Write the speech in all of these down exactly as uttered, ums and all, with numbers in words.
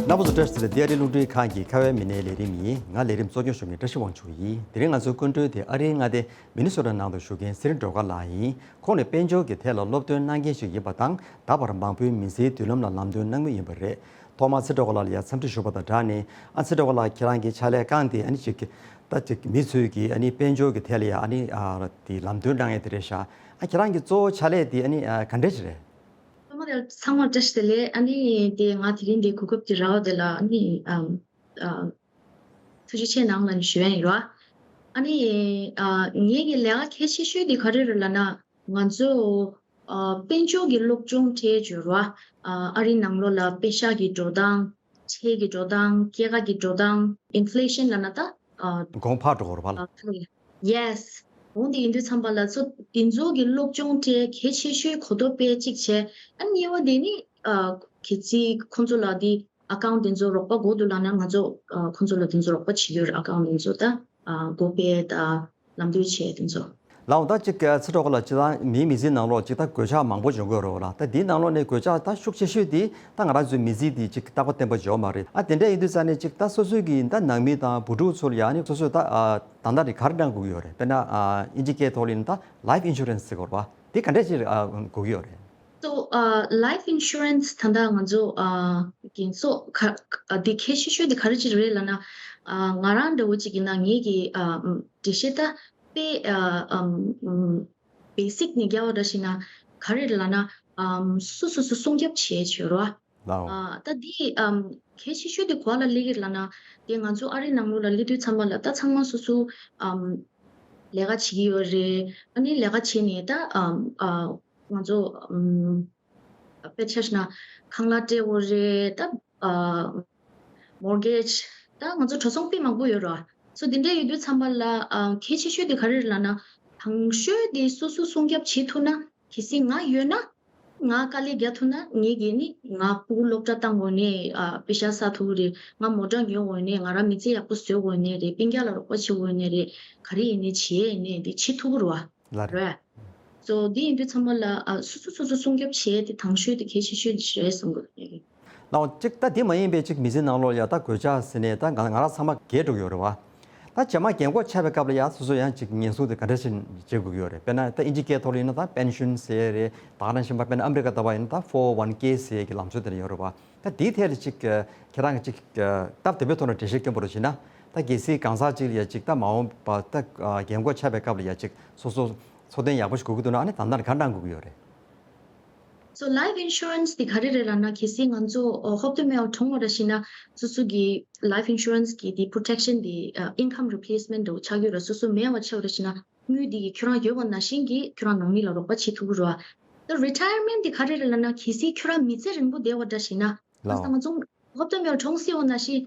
རྣམ་པ་ཚོ་བཀྲ་ཤིས་བདེ་ལེགས། འདི་ཨ་རིའི་རླུང་འཕྲིན་ཁང་གི་ཁ་བའི་མི་སྣའི་ལས་རིམ་ཡིན། ང་ལས་རིམ་གཙོ་སྐྱོང་ཞུ་མཁན་བཀྲ་ཤིས་དབང་ཕྱུག་ཡིན། དེ་རིང་ང་ཚོའི་སྐུ་མགྲོན་དེ་ཨ་རིའི་མངའ་སྡེ་མི་ནི་སོ་ཊ་ནང་དུ་བཞུགས་མཁན་ཚེ་རིང་སྒྲོལ་དཀར་ལགས་ཡིན། ཁོང་ནི་དཔལ་འབྱོར་གྱི་ཐད་ལ་སློབ་སྟོན་གནང་མཁན་ཞིག་ཡིན་པ་དང་། ད་བར་མང་པོའི་མི་ཚེའི་མདུན་ལམ་ལ་ལམ་སྟོན་གནང་མུས་ཡིན་པ་རེད། ཐོག་མར་ཚེ་སྒྲོལ་དཀར་ལགས་ལ་ཡང་འཚམས་འདྲི་ཞུ་བ་དང་སྦྲགས་ནས། ཨ་ཚེ་སྒྲོལ་དཀར་ལགས་ཁྱེད་རང་གི་ཕྱག་ལས་བསྐངས་ཏེ་ཨ་ནི་ཅིག་ད་ཅིག་མི་ཚོས་ཀྱི་ཨ་ནི་དཔལ་འབྱོར་གྱི་ཐད་ལ་ཡང་ཨ་ནི་ཨ་དེ་ལམ་སྟོན་གནང་ཡས་དེ་རེད་ཤག་ཨ་ཁྱེད་རང་གི་གཙོ་བོ་ཕྱག་ལས་དེ་ཨ་ནི་ཨ་ག་འདྲས་ཞིག་རེད། ཚང་མ་ལ་ཚང་མར་བཀྲ་ཤིས་བདེ་ལེགས། ཨ་ནི་དེ་ང་དེ་རིང་འདི་གོ་སྐབས་འདི་རག་པ་དེ་ལ་ཨ་ནི་ཨམ་ཨ་ཐུགས་རྗེ་ཆེ་གནང་ལབ་ནས་ཞུ་ཡ་ཡིན་རོ། ཨ་ནི་ཨ་ངེད་ཀྱི་ལས་ཀ་གལ་ཆེ་ཤོས་དེ་ག་རེ་རེད་ལབ་ན། ང་ཚོ་ཨ་དཔལ་འབྱོར་གྱི་སློབ་སྦྱོང་སྤྲད་ཡོད་རོ། ཨ་ཨ་རིའི་ནང་ལོགས་ལ་པེ་ཤག་གི་འགྲོ་སྟངས། ཁྲལ་གྱི་འགྲོ་སྟངས། སྐྱེད་ཀ་གི་འགྲོ་སྟངས། ཨིན་ཕི་ལེ་ཤན་ལབ་ན་ད་ཨ་གོང་འཕར་འགྲོ་བ་རེད་པ་ལགས། ཨ་ཡེ་སི། འོང་དེ་ཡིན་དུས་ཙམ་པ་ལ་ཚོ་དེ་ཚོ་གི་སློབ་སྦྱོང་སྤྲད་གལ་ཆེ་ཤོས་གོ་རྟོགས་སྤེལ་གཅིག་བྱས། ཨ་གཉིས་པ་དེ་ནི་ཨ་གལ་སྲིད་ཁོང་ཚོ་ལ་དེ་ཨ་ཀའུན་ཊི་དེ་ཚོ་རོགས་པ་དགོས་འདུག་ལབ་ན། ང་ཚོ་ཨ་ཁོང་ཚོ་ལ་དེ་ཚོ་རོགས་པ་བྱེད་ཀྱི་ཡོད་རེད། ཨ་ཀའུན་ཊི་དེ་ཚོ་ད་ཨ་སྒོ་ཕྱེ་ད་ལམ་སྟོན་བྱས་དེ་ཚོ། ལགས་འོང་། ད་ཅིག་ཚེ་སྒྲོལ་དཀར་ལགས་སྤྱིར་བཏང་མིའི་མི་ཚེའི་ནང་ལོགས་ཅིག་ད་གོད་ཆག་མང་པོ་འབྱུང་གི་ཡོད་རེད་པ་ལགས། ད་དེའི་ནང་ལོགས་ནས་གོད་ཆག་ད་ཤུགས་ཆེ་ཤོས་དེ་ད་ང་རང་ཚོའི་མི་ཚེ་དེ་ཅིག་རྟག་པ་བརྟན་པོ་ཅིག་ཡོད་མ་རེད། ཨ་དེ་འདྲ་ཡིན་དུས་ཙང་ནས་ཅིག་ད་སོ་སོའི་གི་ད་ནང་མི་དང་བུ་ཕྲུག་ཚོ་ལ་ཡང་ནི་སོ་སོས་ད་ཨ་ད་ལྟ་ནས་ག་རེ་གནང་དགོས་ཀྱི་ཡོད་རེད། དཔེར་ན་ཨ་ཨིན་ཇི་སྐད་ཐོག་ལ་ཡིན་ན་ད་ལའིཕ་ཨིན་ཤུ་རན་སི་ཟེར་གྱི་ཡོད་རེད་པ། དེ་ག་འདྲས་ཅིག་ཨ་དགོས་ཀྱི་ཡོད་རེད། So, uh, life insurance ད་ལྟ་ང་ཚོ་ཨ་རྒན་གསོ་ག་ཨ་དེ་གལ་ཆེ་ཤོས་དེ་ག་རེ་ཅིག་རེད་ལབ་ན། ཨ་ང་རང་འདྲ་བོ་ཅིག་ཡིན་ན་ངེད་ཀྱི་ཨ་འགྲེལ་བཤད་ད་དཔེ་ཨ་ཨམ་ཨམ་བེ་སིག་ནས་རྒྱག་པ་འདྲ་ཞིག་ན་ག་རེ་རེད་ལབ་ན། ཨམ་སོ་སོ་སོ་སྲུང་སྐྱོབ་བྱེད་བྱེད་རོ། ལའོ། ཨ་ད་འདི་ཨམ་གལ་ཆེ་ཤོས་དེ་ག་ལ་སླེབས་ཀྱི་རེད་ལབ་ན། དེ་ང་ཚོ་ཨ་རིའི་ནང་ལོགས་ལ་སླེབས་དུས་ཙམ་པ་ལ་ད་ཚང་མ་སོ་སོ་ཨམ་ལས་ཀ་བྱེད་ཀྱི་ཡོད་རེད། ཨ་ནི་ལས་ཀ་བྱས་ནས་ད་ཨམ་ཨ་ང་ཚོ་ཨམ་དཔེ་ཆ་བཞག་ན་ཁང་གླ་སྤྲད་དགོས་རེད། ད་ཨ་མོར་གེཇ། ད་ང་ཚོ་འགྲོ་སོང་དཔེ་མང་པོ་ཡོད་རེད། སོ་དེ་འདྲ་ཡོད་དུས་ཙམ་པ་ལ་ཨ་གལ་ཆེ་ཤོས་དེ་ག་རེ་རེད་ལབ་ན། དང་ཤོས་དེ་སོ་སོ་སྲུང་སྐྱོབ་བྱེད་ཐུབ་ན། གལ་སྲིད་ང་ཡོད་ན། ང་དཀའ་ལས་རྒྱག་ཐུབ་ན་ངེད་ཀྱིས་ནི་ང་ཕྲུ་གུ་སློབ་གྲྭ་བཏང་དགོས་ནའི་ཨ་པེ་ཤག་བསགས་ཐུབ་ཀྱི་རེད། ང་མོ་ཊ་ཉོ་དགོས་ནའི། ང་རང་མི་ཚེ་ཡག་པོ་བཟོ་དགོས་ནའི་རེད། སྤུན་ཀྱག་ལ་རོགས་པ་བྱེད་དགོས་ནའི་རེད། ག་རེ་ཡིན་ནའི་བྱེད་ཡས་ནའི་དེ་བྱེད་ཐུབ་ཀྱི་རེད་པ། ལགས་རེད། རེད། སོ་དེ་ཡིན་དུས་ཚང་མ་ལ་ཨ་སོ་སོ་སོ་སོ་སྲུང་སྐྱོབ་བྱེད་དེ་དང་ཤོས་དེ་གལ་ཆེ་ཤོས་དེ་རེད་བསམ་གྱི་འདུག་ངེད་ཀྱིས། ལའོ། གཅིག་ད་དེ་མ་ཡིན་པའི་གཅིག་མི་ཚེའི་ནང་ལོགས་ཡ་ད་གོད་ཆག་ཟེར་ནས་ད་ང་ང་རང་ཚང་མ་རྒས་འགྲོ་གི་ཡོད་རེད་པ། ད་རྗེས་མ་རྒན་གོག་ཆགས་པའི་སྐབས་ལ་ཡ་སོ་སོ་ཡང་ཅིག་ཉེན་སྲུང་དེ་ག་འདྲ་ཞིག་བྱེད་དགོས་ཀྱི་ཡོད་རེད། དཔེར་ན་ད་ཨིན་ཇི་སྐད་ཐོག་ལ་ཡིན་ན་ད་པེན་ཤུན་ཟེར་རེད། ད་ག་ནང་བཞིན་པ་དཔེར་ན་ཨ་མི་རི་ཀ་ལྟ་བ་ཡིན་ན་ད་ཕོར་ཨོ་ཝན་ཀེ་ཟེར་གྱི་ལམ་སྲོལ་དེ་འདྲ་ཡོད་རེད་པ། ད་དེའི་ཐད་ལ་ཅིག་ཁྱེད་རང་གིས་ཅིག་སྟབས་བདེ་པོའི་ཐོག་ནས་འགྲེལ་བཤད་སྐྱོན་པ་རུ་བྱས་ན། ད་གལ་སྲིད་གང་ཟག་ཅིག་ལ་ཡ་ཅིག་ད་མ་འོངས་པ་ད་རྒན་གོག་ཆགས་པའི་སྐབས་ལ་ཡ་ཅིག་སོ་སོ་འཚོ་རྟེན་ཡག་པོ་ཞིག་དགོས་ཀྱི་འདུག་ན། ཨ་ནི་ད་ལྟ་ག་འདྲ་གནང་དགོས་ཀྱི་ཡོད་རེད། So life insurance དེ་ག་རེ་རེད་ལབ་ན། གལ་སྲིད་ང་ཚོ་ཨ་ཧོབ་ཏེ་མེ་ཡོ་གྲོངས་པ་འདྲ་ཞིག་ན། སོ་སོ་གི་life insurance གི་དེ་པོ་རོ་ཊེག་ཤན་དེ་ཨ་ཨིན་ཀམ་རི་པི་ལེ་སི་མེན་ཊི་འདྲ་བོ་ཆགས་ཀྱི་ཡོད་རེད། སོ་སོ་མེད་པ་ཆགས་པ་འདྲ་ཞིག་ན། དངུལ་དེ་གིས་ཁྱོད་རང་ཡོད་པ་ནང་བཞིན་གྱིས་ཁྱོད་རང་ནང་མི་ལ་རོགས་པ་བྱེད་ཐུབ་ཀྱི་རེད་པ། ད་རི་ཊ་ཡར་མེན་ཊི་དེ་ག་རེ་རེད་ལབ་ན། གལ་སྲིད་ཁྱོད་རང་མི་ཚེ་རིང་པོ་བསྡད་པ་འདྲ་ཞིག་ན། ལགས། ང་ཚོ་ཧོབ་ཏེ་མེ་ཡོ་གྲོངས་སྲིད་པ་ནང་བཞིན།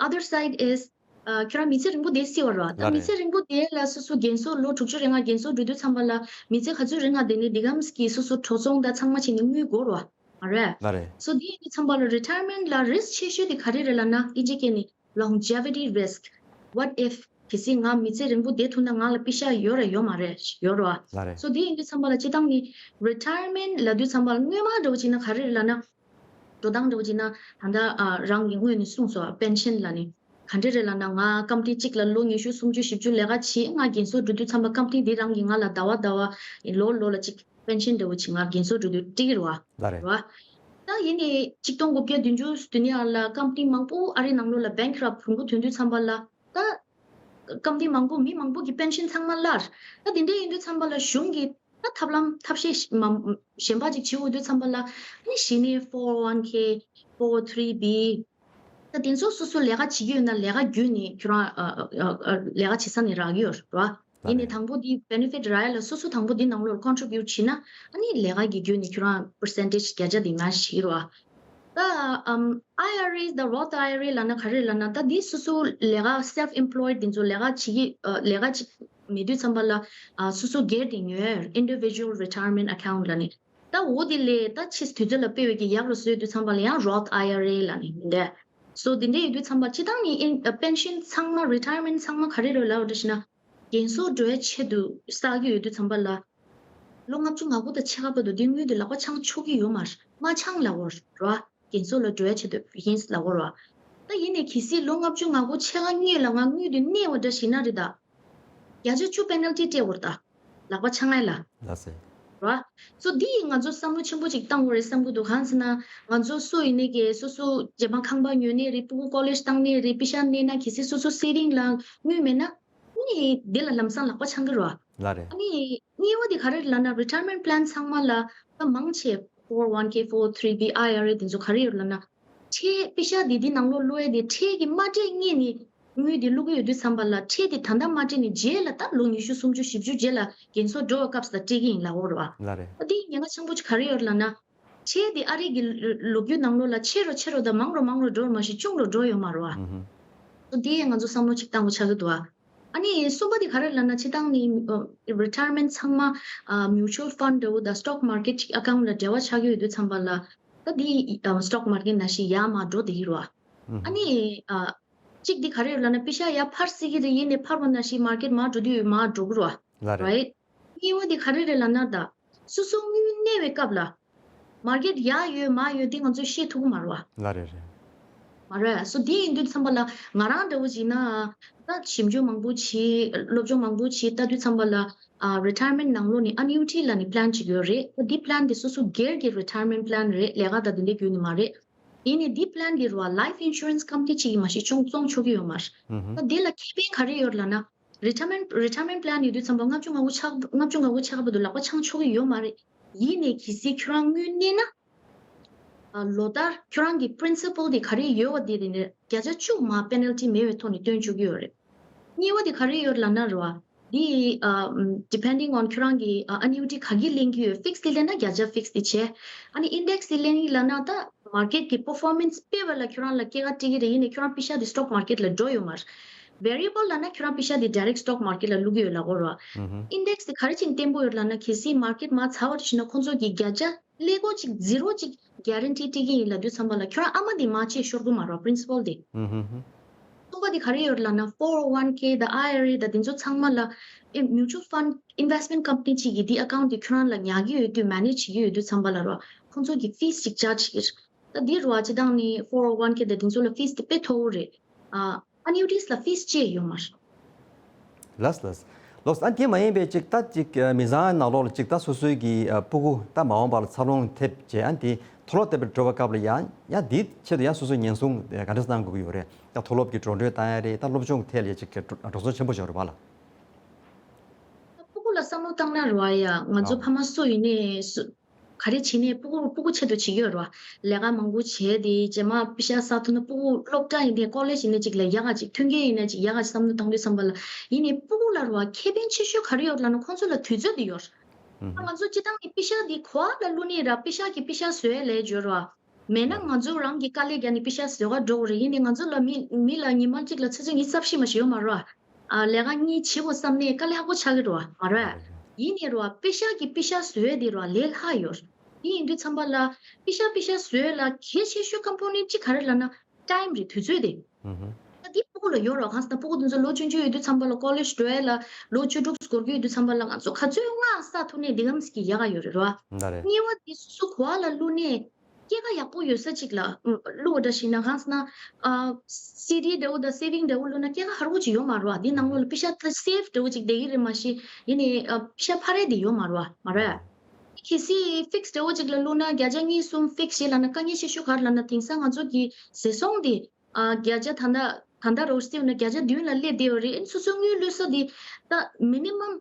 Other side is ཨ་ཁྱོད་རང་མི་ཚེ་རིང་པོ་བསྡད་སྲིད་པ་རེད་པ། ད་ལགས་མི་ཚེ་རེད། རིང་པོ་བསྡད་ལ་སོ་སོ་རྒན་གསོ་ལོ་དྲུག་ཅུ་རེ་ལྔ་རྒན་གསོ་འགྲོ་དུས་ཙམ་པ་ལ་མི་ཚེ་ག་ཚོད་རིང་ང་བསྡད་ནའི་དེ་གམ་གྱི་སོ་སོ་འགྲོ་སོང་དང་ཚང་མ་བྱས་ནས་དངུལ་དགོས་རེད་པ། རེད། ལགས་རེད། སོ་དེ་ཡིན་དུས་ཙམ་པ་ལ་རི་ཊ་ཡར་མེན་ཊི་ལ་རིསྐ་ཆེ་ཤོས་དེ་ག་རེ་རེད་ལབ་ན། ཨིན་ཇི་སྐད་ནས་longevity risk. What if གལ་སྲིད་ང་མི་ཚེ་རིང་པོ་བསྡད་ཐུབ་ན་ང་ལ་པེ་ཤག་ཡོད་རེད་ཡོད་མ་རེད་ཡོད་རེད་པ། ལགས་རེད། སོ་དེ་ཡིན་དུས་ཙམ་པ་ལ་སྤྱིར་བཏང་ནི་རི་ཊ་ཡར་མེན་ཊི་ལབ་དུས་ཙམ་པ་ལ་སྔོན་མ་འདྲ་བོ་བྱས་ན་ག་རེ་རེད་ལབ་ན། འགྲོ་སྟངས་འདྲ་བོ་བྱས་ན་ད་ལྟ་ཨ་རང་གི་སྔོན་ནས་གསུངས་སོང་པེན་ཤན་ལབ་ནི། ག་འདྲ་རེད་ལབ་ན། ང་ཀམ་པ་ནི་གཅིག་ལ་ལོ་ཉི་ཤུ་སུམ་ཅུ་བཞི་བཅུ་ལས་ཀ་བྱས། ང་རྒན་གསོ་འགྲོ་དུས་ཙམ་པ་ཀམ་པ་ནི་འདི་རང་གིས་ང་ལ་ཟླ་བ་ཟླ་བ་ལོ་ལོ་ལ་གཅིག་པེན་ཤན་འདྲ་བོ་ཅིག་ང་རྒན་གསོ་འགྲོ་དུས་སྤྲད་ཀྱི་རེད་པ། ལགས་རེད། རེད་པ། ད་ཡིན་ནའི་ཆིག་སྟོང་དགུ་བརྒྱ་བདུན་ཅུ་དོན་ལྔ་ལ་ཀམ་པ་ནི་མང་པོ་ཨ་རིའི་ནང་ལོགས་ལ་བེང་ཀ་རབ་ཊི་གྲུང་པོ་ཐོན་དུས་ཙམ་པ་ལ། ད་ཀམ་པ་ནི་མང་པོ་མི་མང་པོ་གི་པེན་ཤན་ཚང་མ་བརླགས། ད་དེ་འདྲ་ཡིན་དུས་ཙམ་པ་ལ་གཞུང་གིས་ད་ཐབས་ལམ་ཐབས་ཤེས་མ་གཞན་པ་ཅིག་བྱེད་འོས་དུས་ཙམ་པ་ལ། ཨ་ནི་གཞི་ནས་ཕོར་ཨོ་ཝན་ཀེ། ཕོར་ཨོ་ཐི་རི་བི། ད་དེ་ཚོ་སོ་སོ་ལས་ཀ་བྱེད་ཀྱི་ཡོད་ན་ལས་ཀ་བརྒྱུད་ནས་ཁྱོད་རང་ཨ་ཨ་ཨ་ལས་ཀ་བྱེད་ས་ནས་རག་གི་ཡོད་རེད་པ། ཡིན་ནའི་དང་པོ་འདི་བེ་ནི་ཕིཊ་རག་ཡ་ལ་སོ་སོ་དང་པོ་འདི་ནང་ལོགས་ལ་ཀོན་ཊི་རི་བིའུཊ་བྱེད་ན། ཨ་ནི་ལས་ཀ་གི་བརྒྱུད་ནས་ཁྱོད་རང་པར་སེན་ཊེཇ་བརྒྱ་ཆ་དེ་མར་ཞིག་རེད་པ། ད་ཨམ་ཨའི་ཨར་ཨེས་དང་རོཐ་ཨའི་ཨར་ཨེ་ལབ་ན་ག་རེ་ལབ་ན། ད་འདི་སོ་སོ་ལས་ཀ་སེལཕ་ཨེམ་པོ་ལོའིཌ་དེ་ཚོ་ལས་ཀ་བྱེད་ཀྱི་ཨ་ལས་ཀ་བྱེད་མེད་དུས་ཙམ་པ་ལ་ཨ་སོ་སོ་སྒེར་དེ་ཉོས། Individual Retirement Account ལབ་ནས། ད་འོ་དེ་ལས་ད་ཕྱིས་དུས་ཚོད་ལ་དཔེ་བའི་གི་ཡག་རུ་བཟོས་དུས་ཙམ་པ་ལ་ཡང་རོཐ་ཨའི་ཨར་ཨེ་ལབ་ནས་མི་འདུག་སོ་དེ་འདྲ་ཡོད་དུས་ཙམ་པ་སྤྱིར་བཏང་ནི་ཨིན་ཨ་པེན་ཤན་ཚང་མ་རི་ཊ་ཡར་མེན་ཊི་ཚང་མ་ག་རེ་རེད་ལབ་པ་འདྲ་ཞིག་ན། རྒན་གསོ་འགྲོ་བའི་ཆེད་དུ་བསགས་ཀྱི་ཡོད་དུས་ཙམ་པ་ལ། ལོ་ལྔ་བཅུ་ང་དགུ་དང་ཕྱེད་ཀ་བར་དུ་འདི་དངུལ་འདི་ལག་པ་འཆང་ཆོག་གི་ཡོད་མ་རེད། མ་འཆང་ལབ་པ་རེད་པ། རྒན་གསོ་ལ་འགྲོ་ཡ་ཆེད་དུ་ཡིན་ལབ་དགོས་རེད་བ། ད་ཡིན་ནའི་གལ་སྲིད་ལོ་ལྔ་བཅུ་ང་དགུ་ཕྱེད་ཀ་སྔོན་ལ་ང་དངུལ་དེ་གནས་པ་འདྲ་ཞིག་ན་རེད་ད། བརྒྱ་ཆ་བཅུ་པེ་ནལ་ཊི་སྤྲད་དགོས་རེད་ད། ལག་པ་འཆང་ཡ་ལ། ལགས་སེ། ར། སོ་འདི་ཡིས་ང་ཚོ་བསམ་བློ་ཆེན་པོ་ཅིག་བཏང་དགོས་རེད་བསམ་གྱི་འདུག་གང་ཟེར་ན། ང་ཚོ་སུ་ཡིན་ནའི་གི་སོ་སོ་རྗེས་མ་ཁང་པ་ཉོ་ནའི་རེད། སྤུ་གུ་ཀོ་ལེཇ་བཏང་ནའི་རེད། པེ་ཤ་གནས་ན་གལ་སྲིད་སོ་སོ་སེ་བིང་ལ་དངུལ་མེད་ན། ཨ་ནི་འདི་ལ་ལམ་སང་ལག་པ་འཆང་གི་རེད་བ། ལགས་རེད། ཨ་ནི་གཉིས་པ་དེ་ག་རེ་རེད་ལབ་ན། རི་ཊ་ཡར་མེན་ཊི་པི་ལན་ཚང་མ་ལ་ད་མང་ཆེ་ཕོར་ཝན་ཀེ་ཕོར་ཐི་རི་བི་ཨའི་ཨར་ཨེ་དེ་ཚོ་ག་རེ་ཡོད་ལབ་ན། ཁྲལ་པེ་ཤ་དེ་དེ་ནང་ལོགས་བླུག་ཡས་དེ་ཁྲལ་གྱི་མ་སྤྲད་སྔོན་ནས་དངུལ་དེ་བླུག་གི་ཡོད་དུས་ཙམ་པ་ལ། ཁྲལ་དེ་ད་ལྟ་མ་སྤྲད་ནས་རྗེས་ལ་ད་ལོ་ཉི་ཤུ་སུམ་ཅུ་བཞི་བཅུ་རྗེས་ལ་རྒན་གསོ་འགྲོ་བའི་སྐབས་སུ་ད་སྤྲད་ཀྱི་ཡིན་ལབ་དགོས་རེད་བ། ལགས་རེད། ད་དེ་ཉེན་ཁ་ཆེན་པོ་ཅིག་ག་རེ་ཡོད་ལབ་ན། ཁྲལ་དེ་ཨ་རི་གི་ལོ་རྒྱུས་ནང་ལོགས་ལ་ཆེ་རུ་ཆེ་རུ་དང་མང་རུ་མང་རུ་འགྲོ་བ་མ་གཞི་ཆུང་རུ་འགྲོ་ཡོད་མ་རེད་བ། ཨུ་ཧུ། ད་དེ་ཡང་ང་ཚོ་བསམ་བློ་ཅིག་བཏང་དགོས་ཆགས་ཀྱི་འདུག་བ། ཨ་ནི་གསུམ་པ་དེ་ག་རེ་ལབ་ན། སྤྱིར་བཏང་ནི་རི་ཊ་ཡར་མེན་ཊི་ཚང་མ་མིའུ་ཅུ་ཨལ་ཕན་ཌི་འདྲ་བོ་དང་སི་ཊོག་མར་ཀེཊ་ཅིག་ཨ་ཀའུན་ཊི་ལ་འབྲེལ་བ་ཆགས་ཀྱི་ཡོད་དུས་ཙམ་པ་ལ། ད་དེ་སི་ཊོག་མར་ཀེཊ་ནང་བཞིན་ཡར་མར་འགྲོ་བསྡད་ཀྱི་རེད་བ། ཨ་ནི་གཅིག་དེ་ག་རེ་ཡོད་ལབ་ན། པེ་ཤ་ཡར་འཕར་སྲིད་ཀྱི་རེད། ཡིན་ནའི་འཕར་བ་ནང་བཞིན་མར་ཀེཊ་མར་འགྲོ་དུས་མར་འགྲོ་གི་རེད་བ། ལགས་རེད། རའིཊ། གཉིས་པ་དེ་ག་རེ་རེད་ལབ་ན། ད་སོ་སོ་དངུལ་གནས་པའི་སྐབས་ལ་མར་ཀེཊ་ཡར་ཡོད་མར་ཡོད་དེ་ང་ཚོས་ཤེས་ཐུབ་ཀྱི་མ་རེད་བ། ལགས་རེད་རེད། མ་རེད། སོ་དེ་ཡིན་དུས་ཙམ་པ་ལ་ང་རང་འདྲ་བོ་ཅིག་ན། ད་ཞིབ་འཇུག་མང་པོ་བྱས། སློབ་སྦྱོང་མང་པོ་བྱས་ལྟ་དུས་ཙམ་པ་ལ། ཨ། རི་ཊ་ཡར་མེན་ཊི་ནང་ལོགས་ནས་ཨ་ནུའི་ཊི་ལབ་ནས་པི་ལན་ཅིག་ཡོད་རེད། ད་འདི་པི་ལན་དེ་སོ་སོ་སྒེར་གྱི་རི་ཊ་ཡར་མེན་ཊི་པི་ལན་རེད། ལས་ཀ་དང་དེ་འདྲའི་བརྒྱུད་ནས་མ་རེད། ཡིན་ནའི་འདི་པི་ལན་འདི་རུ་ལའིཕ་ཨིན་ཤུ་རན་སི་ཀམ་པ་ནི་གཅིག་གིས་མ་གཞི་ཅུང་བཙོང་ཆོག་གི་ཡོད་མ་རེད། ཨུ་ཧུ། ད་འདི་ལ་ཁེ་ཕན་ག་རེ་ཡོད་ལབ་ན། རི་ཊ་ཡར་མེན་ཊི་རི་ཊ་ཡར་མེན་ཊི་པི་ལན་ཡོད་དུས་ཙམ་པ་ལྔ་བཅུ་ང་དགུ་ཆགས་ལྔ་བཅུ་ང་དགུ་ཆགས་བར་དུ་ལག་པ་འཆང་ཆོག་གི་ཡོད་མ་རེད། ཡིན་ནའི་གལ་སྲིད་ཁྱོད་རང་དངུལ་གནས་ན། ཨ། ལོ་ལྟར་ཁྱོད་རང་གི་པི་རིན་སི་པལ་དེ་ག་རེ་ཡོད་པ་དེ་རེད་ནས་བརྒྱ་ཆ་བཅུ་མར་པེ་ནལ་ཊི་མེད་པའི་ཐོག་ནས་བཏོན་བཅུག་གི་ཡོད་རེད། གཉིས་པ་དེ་ག་རེ་ཡོད་ལབ་ན་རེད་བ། འདི་ཨ། ཌི་པེན་ཌིང་ཨོན་ཁྱོད་རང་གི་ཨ། ཨ་ནུའི་ཊི་ག་གི་ལེན་གྱི་ཡོད། ཕིག་སི་ཌི་ལེན་ན་བརྒྱ་ཆ་ཕིག་སི་ཌི་བྱས། ཨ་ནི་ཨིན་ཌེག་སི་ལེན་ལབ་ན་ད་མར་ཀེཊ་གི་པར་ཕོར་མེན་སི་དཔེ་བ་ལ་ཁྱོད་རང་ལ་སྐྱེད་ཀ་སྤྲད་ཀྱི་རེད། ཡིན་ནའི་ཁྱོད་རང་པེ་ཤ་དེ་སི་ཊོག་མར་ཀེཊ་ལ་འགྲོ་ཡོད་མ་རེད། ཝེ་རི་ཨེ་བལ་ལབ་ན་ཁྱོད་རང་པེ་ཤ་དེ་ཌའི་རེག་སི་ཊོག་མར་ཀེཊ་ལ་བླུག་གི་ཡོད་ལབ་དགོས་རེད་བ། ཨུ་ཧུ། ཨིན་ཌེག་སི་དེ་ག་རེ་བྱས་ནས་བརྟན་པོ་ཡོད་ལབ་ན། གལ་སྲིད་མར་ཀེཊ་མར་ཚ་བ་ཞིག་ན་ཁོང་ཚོ་གིས་བརྒྱ་ཆ་ཀླད་ཀོར་གཅིག་ཛི་རོ་གཅིག་གེ་རན་ཊི་སྤྲད་ཀྱི་ཡིན་ལབ་དུས་ཙམ་པ་ལ་ཁྱོད་རང་ཨ་མ་དེ་མར་ཆད་ཤོར་གི་མ་རེད་པི་རིན་སི་པལ་དེ། ཨུ་ཧུ་ཧུ། གསུམ་པ་དེ་ག་རེ་ཡོད་ལབ་ན། ཕོར་ཝན་ཀེ་དང་ཨའི་ཨར་ཨེ་དང་དེ་ཚོ་ཚང་མ་ལ་ཨེ་མིའུ་ཅུ་ཨལ་ཕན་ཌི་ཨིན་ཝེ་སི་མེན་ཊི་ཀམ་པ་ནི་གཅིག་གིས་དེ་ཨ་ཀའུན་ཊི་དེ་ཁྱོད་རང་ལ་ཉར་གྱི་ཡོད་དུས། མེ་ནེཇ་བྱེད་ཀྱི་ཡོད་དུས་ཙམ་པ་ལ་རོ། ཁོང་ཚོ་གིས་ཕིས་གཅིག་ཅར་ཇི་བྱེད་ཀྱི་རེད། ད་དེ་རོ་ཨ་སྤྱིར་བཏང་ནི་ཕོར་ཝན་ཀེ་དང་དེ་ཚོ་ལ་ཕིས་དེ་དཔེ་མཐོ་བོ་རེད། ཨ། ཨ་ནུའི་ཊིས་ལ་ཕིས་བཅད་ཡོད་མ་རེད། ལགས་ལགས། ལོགས་ཨ་དེ་མ་ཡིན་པའི་ཅིག་ད་ཅིག་མི་ཚང་ནང་ལོགས་ལ་ཅིག་ད་སོ་སོའི་གི་ཨ་སྤུ་གུ་ད་མ་འོངས་པ་ལ་འཚར་ལོངས་ཐེབས་བྱས། ཨ་དེ་མཐོ་སློབ་དེ་འགྲོ་བའི་སྐབས་ལ་ཡང་ཡང་དེའི་ཆེད་དུ་ཡང་སོ་སོས་ཉེན་སྲུང་ག་འདྲ་གནང་དགོས་ཀྱི་ཡོད་རེད། ད་མཐོ་སློབ་ཀྱི་འགྲོ་གྲོན་བཏང་ཡ་རེད། ད་སློབ་སྦྱོང་ཐད་ལ་ཡ་ཅིག་འགྲོ་སོང་ཆེན་པོ་ཞིག་ཡོད་རེད་པ་ལགས། སྤུ་གུ་ལ་བསམ་བློ་བཏང་ན་རེད་བ་ཡ། ང་ཚོ་ཨ་ཕ་མ་སུ་ཡིན་ནའི་སུ་ག་རེ་བྱེད་ནའི་སྤུ་གུ་སྤུ་གུ་ཆེད་དུ་བྱེད་ཀྱི་ཡོད་རེད་བ། ལས་ཀ་མང་པོ་བྱས་ཏེ་རྗེས་མ་པེ་ཤ་བསགས་ཐུབ་ན། སྤུ་གུ་སློབ་གྲྭ་ཡིན་ནའི་ཀོ་ལེཇ་ཡིན་ནའི་ཅིག་ལ་ཡག་ག་ཅིག་མཐུན་རྐྱེན་ཡིན་ནའི་ཅིག་ཡག་ག་ཅིག་བསམ་བློ་བཏང་དུས་ཙམ་པ་ལ། ཡིན་ནའི་སྤུ་གུ་ལ་རེད་བ་ཁེ་ཕན་ཆེ་ཤོས་ག་རེ་ཡོད་ལབ་ན་ཁོང་ཚོ་ལ་དུས་ཚོད་དེ་ཡོད་རེད། ཨ་ང་ཚོ་སྤྱིར་བཏང་གི་པེ་ཤ་འདི་གོ་བ་ལ་བླུགས་ནའི་ར། པེ་ཤ་གི་པེ་ཤ་བཟོ་ཡ་ལས་འཇོར་བ། མེད་ན་ང་ཚོ་རང་གི་དཀའ་ལས་བརྒྱབ་ནས་པེ་ཤ་བཟོ་ག་འགྲོ་དགོས་རེད། ཡིན་ནའི་ང་ཚོ་ལ་མི་མི་ལ་ཉི་མ་གཅིག་ལ་ཆུ་ཚོད་ཉི་ཤུ་རྩ་བཞི་མ་ཞིག་ཡོད་མ་རེད་བ། ཨ་ལས་ཀ་གཉིས་བྱེད་དགོས་བསམ་ནའི་དཀའ་ལས་ཁག་པོ་ཆགས་ཀྱི་རེད་བ། མ་རེད། ཡིན་ནའི་རེད་བ་པེ་ཤ་གི་པེ་ཤ་བཟོ་ཡ་དེ་རེད་བ་ལས་སླ་ཡོད། དེ་ཡིན་དུས་ཙམ་པ་ལ་པེ་ཤ་པེ་ཤ་བཟོ་ཡ་ལ་གལ་ཆེ་ཤོས་ཀམ་པོ་ནེན་ཊི་གཅིག་ག་རེ་ལབ་ན། ཊའིམ་རེད། དུས་ཚོད་དེ། ཨུ་ཧུ། ད་འདི་སྤུ་གུ་ལ་ཡོད་རོགས། གང་ཟེར་ན་སྤུ་གུ་དེ་ཚོ་ལོ་ཆུང་ཆུང་ཡོད་དུས་ཙམ་པ་ལ་ཀོ་ལེཇ་འགྲོ་ཡ་ལ་ལོ་བཅུ་དྲུག་འགོར་གྱི་ཡོད་དུས་ཙམ་པ་ལ་ང་ཚོ་ག་ཚོད་སྔ་བསགས་ཐུབ་ནའི་འདི་གམ་ཟིག་གི་ཡག་ག་ཡོད་རེད་རོ། ད་རེད། གཉིས་པ་དེ་སོ་སོ་གོ་བ་ལ་བླུགས་ནའི་སྐྱེད་ཀ་ཡག་པོ་ཡོད་ས་ཅིག་ལ་བླུགས་པ་འདྲ་ཞིག་ན། གང་ཟེར་ན་ཨ་སི་ཌི་འདྲ་བོ་དང་སེ་ཝིང་འདྲ་བོ་བླུགས་ན་སྐྱེད་ཀ་ཧ་རུ་ཅིག་ཡོད་མ་རེད་བ། འདི་ནང་ལོགས་ལ་པེ་ཤ་ད་སེབ་འདྲ་བོ་ཅིག་བསྡད་ཀྱི་རེད་མ་གཞི། ཡིན་ནའི་ཨ་པེ་ཤ་འཕར་ཡ་དེ་ཡོད་མ་རེད་བ། མ་རེད། གལ་སྲིད་ཕིག་སི་འདྲ་བོ་ཅིག་ལ་བླུགས་ན་བརྒྱ་ཆ་གཉིས་གསུམ་ཕིག་སི་བྱེད་ལབ་ན་དཀའ་ངལ་ཆེ་ཤོས་ག་རེ་ལབ་ན། དེང་སང་ང་ཚོ་གི་ཟས་སོང་དེ་ཨ་བརྒྱ་ཆ་ད་ལྟ་ད་ལྟ་རོ་སི་ན་བརྒྱ་ཆ་བདུན་ལ་སླེབས་བསྡད་ཡོད་རེད། ཨ་ནི་སོ་སོའི་དངུལ་བླུགས་ས་དེ་ད་མི་ནི་མམ་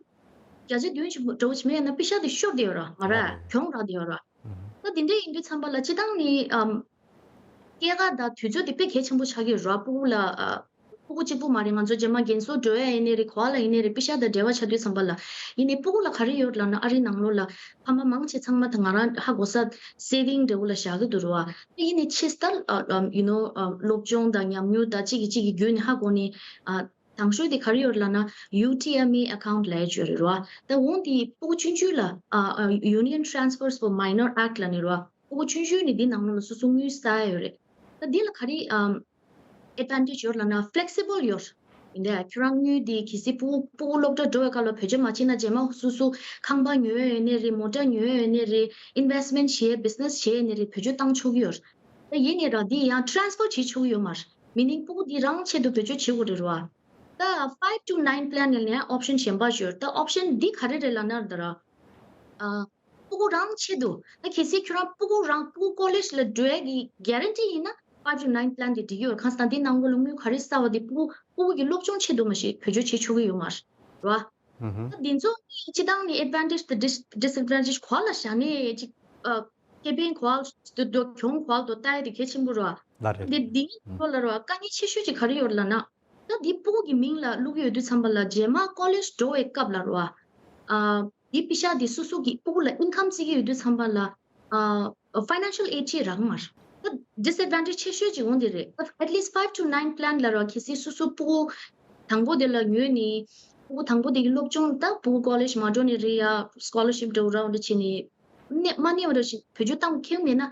བརྒྱ་ཆ་བདུན་ཞིག་འདྲ་བོ་ཞིག་མེད་ན་པེ་ཤ་དེ་ཤོར་བསྡད་ཡོད་ར། མ་ར་གྱོང་རག་བསྡད་ཡོད་ར། ད་དེ་འདྲ་ཡིན་དུས་ཙམ་པ་ལ་སྤྱིར་བཏང་ནི་ཨམ། སྐྱེད་ཀ་དང་དུས་ཚོད་དེ་དཔེ་གལ་ཆེན་པོ་ཆགས་ཀྱི་ཡོད་ར། སྤུ་གུ་ལ་ཨ། སྤུ་གུ་གཅིག་པུ་མ་རེད། ང་ཚོ་རྗེས་མ་རྒན་གསོ་འགྲོ་ཡ་ཡིན་ནའི་རེད། གོ་བ་ལ་ཡིན་ནའི་རེད། པེ་ཤ་དང་འབྲེལ་བ་ཆགས་དུས་ཙམ་པ་ལ། ཡིན་ནའི་སྤུ་གུ་ལ་ག་རེ་ཡོད་ལབ་ན། ཨ་རི་ནང་ལོགས་ལ་ཕ་མ་མང་ཆེ་ཚང་མ་ད་ང་རང་ཧ་གོ་ས་སེ་ཝིང་འདྲ་བོ་ལ་བཞག་གི་འདུག་ར་བ། ཡིན་ནའི་ཕྱིས་ད་ཨ་ཨམ་ཡུ་ནོ་ཨ་སློབ་སྦྱོང་དང་ཉམས་མྱོང་དང་གཅིག་གིས་གཅིག་གི་བརྒྱུད་ནས་ཧ་གོ་ནས། ཨ་དང་ཤོས་དེ་ག་རེ་ཡོད་ལབ་ན་ཡུ་ཊི་ཨེམ་ཨེ་ཨེ་ཀའུན་ཊི་ལབ་ཡ་ཅིག་ཡོད་རེད་ར། ད་འོ་དེ་སྤུ་གུ་ཆུང་ཆུང་ལ་ཨ་ཨ་Union Transfers for Minor Act ལབ་ནས་ར། སྤུ་གུ་ཆུང་ཆུང་ནས་འདི་ནང་ལོགས་ལ་སོ་སོ་དངུལ་བསགས་ཡ་ཡོད་རེད། ད་འདི་ལ་ག་རེ་ཨམ་ཨེ་ཌི་ཝན་ཊེཇ་ཡོད་ལབ་ན་ཕི་ལེག་སི་བལ་ཡོད། ཡིན་ད་ཁྱོད་རང་དངུལ་འདི་གལ་སྲིད་སྤུ་སྤུ་གུ་སློབ་གྲྭ་འགྲོ་བའི་སྐབས་ལ་བེད་སྤྱོད་མ་བྱས་ན་རྗེས་མ་སོ་སོ་ཁང་པ་ཉོ་ཡ་ཡོད་ནའི་རེད། མོ་ཊ་ཉོ་ཡ་ཡོད་ནའི་རེད། ཨིན་ཝེ་སི་མེན་ཊི་བྱེད་ཡ་བི་ཛི་ནེ་སི་བྱེད་ཡ་ཡོད་ནའི་རེད། བེད་སྤྱོད་བཏང་ཆོག་གི་ཡོད། ད་ཡིན་ནའི་ར་འདི་ཡང་transfer བྱེད་ཆོག་གི་ཡོད་མ་རེད། Meaning སྤུ་གུ་འདི་རང་ཆེད་དུ་བེད་སྤྱོད་བྱེད་དགོས་རེད་ར། ད་five to nine plan ནས་ནས་option གཞན་པ་ཡོད། ད་option འདི་ག་རེ་རེད་ལབ་ན་ད་ར། ཨ། སྤུ་གུ་རང་ཆེད་དུ། ད་གལ་སྲིད་ཁྱོད་རང་སྤུ་གུ་རང་སྤུ་གུ་ཀོ་ལེཇ་ལ་འགྲོ་ཡ་གི་གྷ་རན་ཊི་ཡིན་ན་five to nine plan དེ་འགྲིག་གི་ཡོད། གང་ཟེར་ན་འདི་ནང་ལོགས་ལ་དངུལ་ག་རེ་བསགས་པ་དེ་སྤུ་གུ་སྤུ་གུ་གི་སློབ་སྦྱོང་ཆེད་དུ་མ་ཞིག་བེད་སྤྱོད་བྱེད་ཆོག་གི་ཡོད་མ་རེད་བ། ཨུ་ཧུ། ད་འདི་ཚོ་སྤྱི་བཏང་ནི་advantage དང་dis- disadvantage ག་པ་ལ་བཞག་ནས་ཅིག་ཨ། ཁེ་ཕན་ག་པ་ལ་དོ་དོ་གྱོང་ག་པ་ལ་དོ་ལྟ་ཡ་དེ་གལ་ཆེན་པོ་རེད་བ། ལ་རེད། འདི་འདི་ཨུ། ལོ་ལ་རེད་བ། དཀའ་ངལ་ཆེ་ཤོས་ཅིག་ག་རེ་ཡོད་ལབ་ན། ད་འདི་སྤུ་གུ་གི་མིང་ལ་བླུག་ཡོད་དུས་ཙམ་པ་ལ་རྗེས་མ་ཀོ་ལེཇ་འགྲོ་བའི་སྐབས་ལ་རེད་བ། ཨ། འདི་པེ་ཤ་འདི་སོ་སོ་གི་སྤུ་གུ་ལ་income བརྩི་གི་ཡོད་དུས་ཙམ་པ་ལ། ཨ། financial aid ཅིག་རག་མ་རེད། ད་disadvantage ཆེ་ཤོས་ཅིག་འོང་དེ་རེད། ད་at least five to nine plan ལ་ར་གལ་སྲིད་སོ་སོ་སྤུ་གུ་དང་པོ་དེ་ལ་ཉོས་ནས་སྤུ་གུ་དང་པོ་དེ་གི་སློབ་སྦྱོང་ད་སྤུ་གུ་ཀོ་ལེཇ་མ་འགྲོ་ནས་རེད་ཡ་scholarship འདྲ་བོ་རག་འདྲ་བྱས་ནས་གནས་མ་གནས་པ་འདྲ་ཞིག་བེད་སྤྱོད་བཏང་ཁེལ་མེད་ན།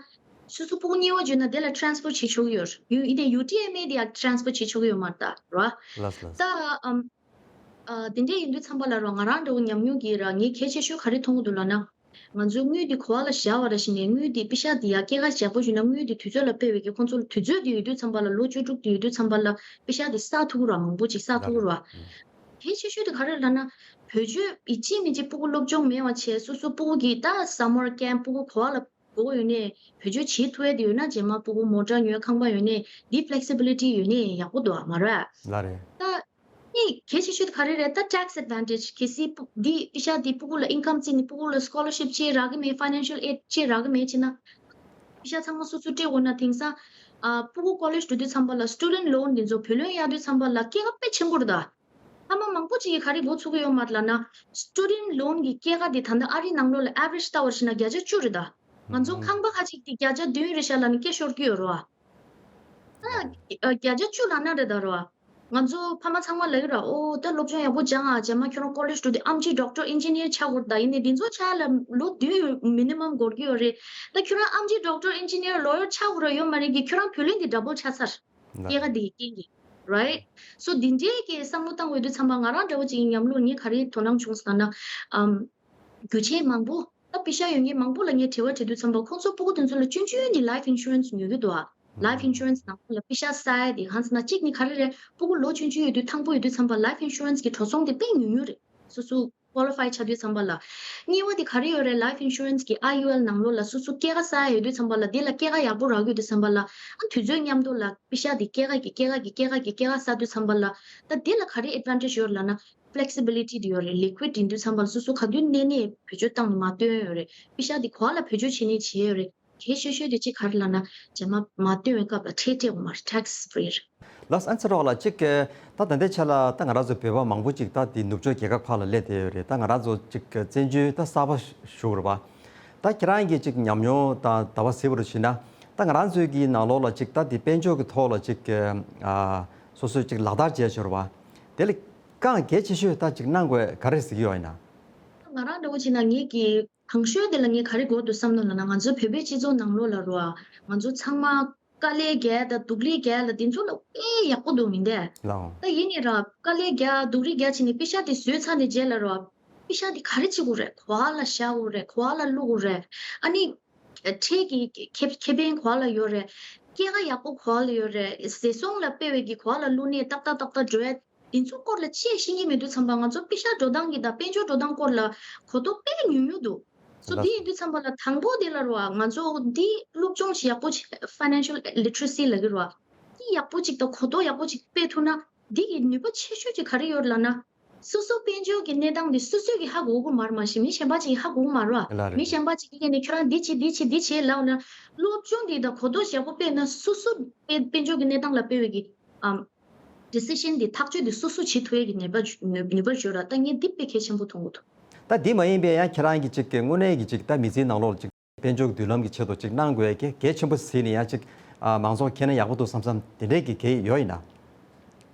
སོ་སོ་སྤུ་གུ་གཉིས་པ་འཇོན་ན་དེ་ལ་transfer བྱེད་ཆོག་གི་ཡོད་རེད། ཡུ་ཡིན་ནའི་ཡུ་ཊི་ཨེམ་ཨེ་དེ་ཡང་transfer བྱེད་ཆོག་གི་ཡོད་མ་རེད་ད་ར། ལགས་ལགས། ད་ཨམ། ཨ། དེ་འདྲས་ཡིན་དུས་ཙམ་པ་ལ་རོ་ང་རང་འདྲ་བོ་ཉམས་མྱོང་གིས་ར་ངས་གལ་ཆེ་ཤོས་ག་རེ་མཐོང་གི་འདུག་ལབ་ན། ང་ཚོའི་དངུལ་འདི་ག་པ་ལ་བཞག་པ་ར་ཞིག་ནས་དངུལ་འདི་པེ་ཤག་འདི་ཡ་སྐྱེད་ཀ་ཞག་པོ་ཞུས་ན་དངུལ་འདི་དུས་ཚོད་ལ་སྤེལ་བའི་གི་ཁོང་ཚོ་ལ་དུས་ཚོད་འདི་ཡོད་དུས་ཙམ་པ་ལ་ལོ་བཅུ་དྲུག་འདི་ཡོད་དུས་ཙམ་པ་ལ་པེ་ཤག་འདི་བསགས་ཐུབ་ཀྱི་ར་མང་པོ་ཅིག་བསགས་ཐུབ་ཀྱི་ར། གལ་ཆེ་ཤོས་དེ་ག་རེ་ལབ་ན། བེད་སྤྱོད་ཡིན་གཅིག་མིན་གཅིག་སྤུ་གུ་སློབ་སྦྱོང་མེད་པ་བྱས་སོ་སོ་སྤུ་གུ་གི་ད་summer camp སྤུ་གུ་ག་པ་ལ་དགོས་ཡོད་ནས་བེད་སྤྱོད་བྱེད་ཐུབ་ཡ་དེ་ཡོད་ན་རྗེས་མ་སྤུ་གུ་མོ་ཊ་ཉོས་ཁང་པ་ཡོད་ནས་འདི་flexibility ཡོད་ནས་ཡག་པོ་འདུག་ཨ་མ་རེད། ལ་རེད། ད། ནི་གལ་ཆེ་ཤོས་དེ་ག་རེ་རེད། ད་tax advantage གལ་སྲིད་སྤུ་འདི་པེ་ཤག་འདི་སྤུ་གུ་ལ་income བརྩིས་ནས་སྤུ་གུ་ལ་scholarship ཅིག་རག་གི་མེད། financial aid ཅིག་རག་གི་མེད་ཅེ་ན། པེ་ཤག་ཚང་མ་སོ་སོ་སྤྲད་དགོས་ན་དེང་སང་ཨ་སྤུ་གུ་ཀོ་ལེཇ་འགྲོ་དུས་ཙམ་པ་ལ་student loan འདི་ཚོ་བུ་ལོན་གཡར་དུས་ཙམ་པ་ལ་སྐྱེད་ཀ་དཔེ་ཆེན་པོ་རེད་ད། ཕ་མ་མང་པོ་ཅིག་གིས་ག་རེ་མགོ་ཚོད་ཀྱི་ཡོད་མ་རེད་ལབ་ན། student loan གི་སྐྱེད་ཀ་འདི་ད་ལྟ་ཨ་རིའི་ནང་ལོགས་ལ་average ལྟ་བར་ཕྱིན་ན་བརྒྱ་ཆ་བཅུ་རེད་ད། ང་ཚོ་ཁང་པ་ཁ་ཅིག་འདི་བརྒྱ་ཆ་བདུན་རེད་ཤག་ལབ་ནས་སྐད་ཤོར་གྱི་ཡོད་རེད་བ། ད་ཨ་བརྒྱ་ཆ་བཅུ་ལབ་ན་རེད་ད་རོ། ང་ཚོ་ཕ་མ་ཚང་མ་ལབ་ཀྱི་ར། ཨོ་ད་སློབ་སྦྱོང་ཡག་པོ་སྦྱང་ཨ། རྗེས་མ་ཁྱོད་རང་ཀོ་ལེཇ་འགྲོ་དུས་ཨེམ་ཆི་doctor engineer ཆགས་དགོས་རེད་ད། ཡིན་ནའི་འདི་ཚོ་ཆགས་ལ་ལོ་བདུན་minimum འགོར་གྱི་ཡོད་རེད། ད་ཁྱོད་རང་ཨེམ་ཆི་doctor engineer lawyer ཆགས་དགོས་ར་ཡོད་མ་རེད་གི། ཁྱོད་རང་བུ་ལོན་འདི་double ཆགས་ཚར། སྐྱེད་ཀ་འདི་གི་རྐྱེན་གྱིས། right? so འདི་འདྲའི་གི་བསམ་བློ་བཏང་འོས་དུས་ཙམ་པ་ང་རང་འདྲ་བོ་ཅིག་ཡིན་ཉམས་ལོ་ངས་ག་རེ་དོ་སྣང་བྱུང་ཟེར་ན། ཨམ། རྒྱུ་ཆ་མང་པོ། ད་པེ་ཤག་ཡོད་མཁན་མང་པོ་ལ་ངས་དྲི་བ་དྲིས་དུས་ཙམ་པ་ཁོང་ཚོ་སྤུ་གུ་དེ་ཚོ་ལ་ཆུང་ཆུང་ནས་life insurance ཉོ་གི་འདུག་ཨ། life insurance ནང་ལ་པེ་ཤག་བསགས་ཡ་དེ་གང་ཟེར་ན་གཅིག་ནི་ག་རེ་རེད། སྤུ་གུ་ལོ་ཆུང་ཆུང་ཡོད་དུས་ཐང་པོ་ཡོད་དུས་ཙམ་པ་life insurance གི་འགྲོ་སོང་དེ་དཔེ་ཉུང་ཉུང་རེད། སོ་སོ་qualify ཆགས་དུས་ཙམ་པ་ལ། གཉིས་པ་དེ་ག་རེ་ཡོད་རེད། life insurance གི་I U L ནང་ལོགས་ལ་སོ་སོ་སྐྱེད་ཀ་བསགས་ཡ་ཡོད་དུས་ཙམ་པ་ལ་དེ་ལ་སྐྱེད་ཀ་ཡག་པོ་རག་ཡོད་དུས་ཙམ་པ་ལ་ཨ་དུས་ཚོད་མཉམ་དུ་ལ་པེ་ཤག་དེ་སྐྱེད་ཀ་གི་སྐྱེད་ཀ་གི་སྐྱེད་ཀ་གི་སྐྱེད་ཀ་བསགས་དུས་ཙམ་པ་ལ་ད་དེ་ལ་ག་རེ་advantage ཡོད་ལབ་ན། flexibility དེ་ཡོད་རེད། liquid ཡིན་དུས་ཙམ་པ་ལ་སོ་སོ་ག་དུས་གནས་ནས་བེད་སྤྱོད་བཏང་ནས་མར་བཏོན་ཡོད་རེད། པེ་ཤག་དེ་ག་པ་ལ་བེད་སྤྱོད་བྱེད་ནས་བྱས་ཡོད་རེད། གལ་ཆེ་ཤོས་དེ་གཅིག་ག་རེ་ལབ་ན་རྗེས་མ་མར་བཏོན་པའི་སྐབས་ལ་ཁྲལ་སྤྲད་དགོས་མ་རེད། tax free རེད། ལགས་སོ། ཨ་ནི་ཚེ་རོགས་ལགས་གཅིག་གི་ད་ད་ལྟའི་ཆ་ལ་ད་ང་རང་ཚོ་བོད་པ་མང་པོ་ཅིག་ད་དེ་ནུབ་ཕྱོགས་རྒྱལ་ཁབ་ཁག་ལ་སླེབས་བསྡད་ཡོད་རེད། ད་ང་རང་ཚོ་ཅིག་གི་བཙན་བྱོལ་ད་གསར་པ་བཞུགས་རེད་པ། ད་ཁྱེད་རང་གི་ཅིག་ཉམས་མྱོང་དང་ཟླ་བ་གཟིགས་པ་རུ་བྱས་ན་ད་ང་རང་ཚོའི་གི་ནང་ལོགས་ལ་ཅིག་ད་དེ་དཔལ་འབྱོར་གི་ཐོག་ལ་ཅིག་གི་ཨ་སོ་སོས་ཅིག་ལག་བསྟར་བྱས་ཆོག་རེད་པ། དེ་ལ་དཀའ་ངལ་གལ་ཆེ་ཤོས་ད་ཅིག་གནང་དགོས་ག་རེ་གཟིགས་ཀྱི་ཡོད་ཡིན་ན། ང་རང་འདྲ་བོ་བྱས་ན་ངེད་ཀྱི་དང་ཤོས་དེ་ལ་ངས་ག་རེ་དགོས་འདུག་བསམ་ན་ལབ་ན། ང་ཚོའི་བོད་པའི་སྤྱི་ཚོགས་ནང་ལོགས་ལ་རོ། ང་ཚོ་ཚང་མ་དཀའ་ལས་རྒྱག་དང་སྡུག་ལས་རྒྱག་ལ་དེ་ཚོ་ལ་དཔེ་ཡག་པོ་འདུག་མིན་ཏེ། ལའོ། ད་ཡིན་ནའི་ར་དཀའ་ལས་རྒྱག་སྡུག་རུས་རྒྱག་བྱས་ནས་པེ་ཤག་དེ་བཟོས་ཚར་ནས་རྗེས་ལ་རོ། པེ་ཤག་དེ་ག་རེ་བྱེད་དགོས་རེད། ག་པ་ལ་བཞག་དགོས་རེད། ག་པ་ལ་བླུག་དགོས་རེད། ཨ་ནི་ཁྲལ་གྱི་ཁེ་ཁེ་ཕན་ག་པ་ལ་ཡོད་རེད། སྐྱེད་ཀ་ཡག་པོ་ག་པ་ལ་ཡོད་རེད། བཟའ་ཚང་ལ་སྤེལ་བའི་གི་ག་པ་ལ་བླུག་ནས་ཏག་ཏག་ཏག་ཏག་འགྲོ་ཡ། དེ་ཚོ་སྐོར་ལ་ཅི་ཡང་ཤེས་ཀྱི་མེད་དུས་ཙམ་པ་ང་ཚོ་པེ་ཤག་འགྲོ་སྟངས་ཀྱི་དང་དཔལ་འབྱོར་འགྲོ་སྟངས་སྐོར་ལ་གོ་རྟོགས་དཔེ་ཉུང་ཉུང་འདུག་སོ་ལགས། དེ་ཡིན་དུས་ཙམ་པ་ལ་དང་པོ་དེ་ལ་རོ་ང་ཚོ་འདི་སློབ་སྦྱོང་ཞིག་ཡག་པོ་བྱེད། financial literacy ལབ་ཀྱི་རོ། འདི་ཡག་པོ་ཅིག་དང་གོ་རྟོགས་ཡག་པོ་ཅིག་སྤེལ་ཐུབ་ན་འདི་གི་ནུས་པ་ཆེ་ཤོས་ཅིག་ག་རེ་ཡོད་ལབ་ན། སོ་སོ་དཔལ་འབྱོར་གྱི་གནས་སྟངས་འདི་སོ་སོས་ཀྱིས་ཧ་གོ་གི་མ་རེད། མ་གཞི་མི་གཞན་པ་ཅིག་གིས་ཧ་གོ་གི་མ་རེད་བ། ལགས་རེད། མི་གཞན་པ་ཅིག་གིས་ནི་ཁྱོད་རང་འདི་བྱེད་འདི་བྱེད་འདི་བྱེད་ལབ་ན་སློབ་སྦྱོང་འདི་དང་གོ་རྟོགས་ཞིག་ཡག་པོ་སྤེལ་ན་སོ་སོ་དཔལ་དཔལ་འབྱོར་གྱི་གནས་སྟངས་ལ་སྤེལ་བའི་གི་ཨམ། decision དེ་ཐག་གཅོད་དེ་སོ་སོ་བྱེད་ཐུབ་ཡས་ཀྱི་ནུས་པ་ནུས་ནུས་པ་ཡོད་ར། ད་ངས་འདི་དཔེ་གལ་ཆེན་པོ་མཐོང་གི་འདུག་ད་འདི་མ་ཡིན་པའི་ཡང་ཁྱེད་རང་གི་ཅིག་གི་དངོས་གནས་ཀྱི་ཅིག་ད་མི་ཚེའི་ནང་ལོགས་ལ་ཅིག་དཔལ་འབྱོར་མདུན་ལམ་གྱི་ཆེད་དུ་ཅིག་གནང་དགོས་ཡས་གལ་ཆེན་པོ་གཟིགས་ནས་ཡང་ཅིག་ཨ་མང་ཚོགས་མཁྱེན་ན་ཡག་པོ་འདུག་བསམ་བསམ་དེ་འདྲས་ཀྱི་གལ་ཡོད་ཡིན་ན།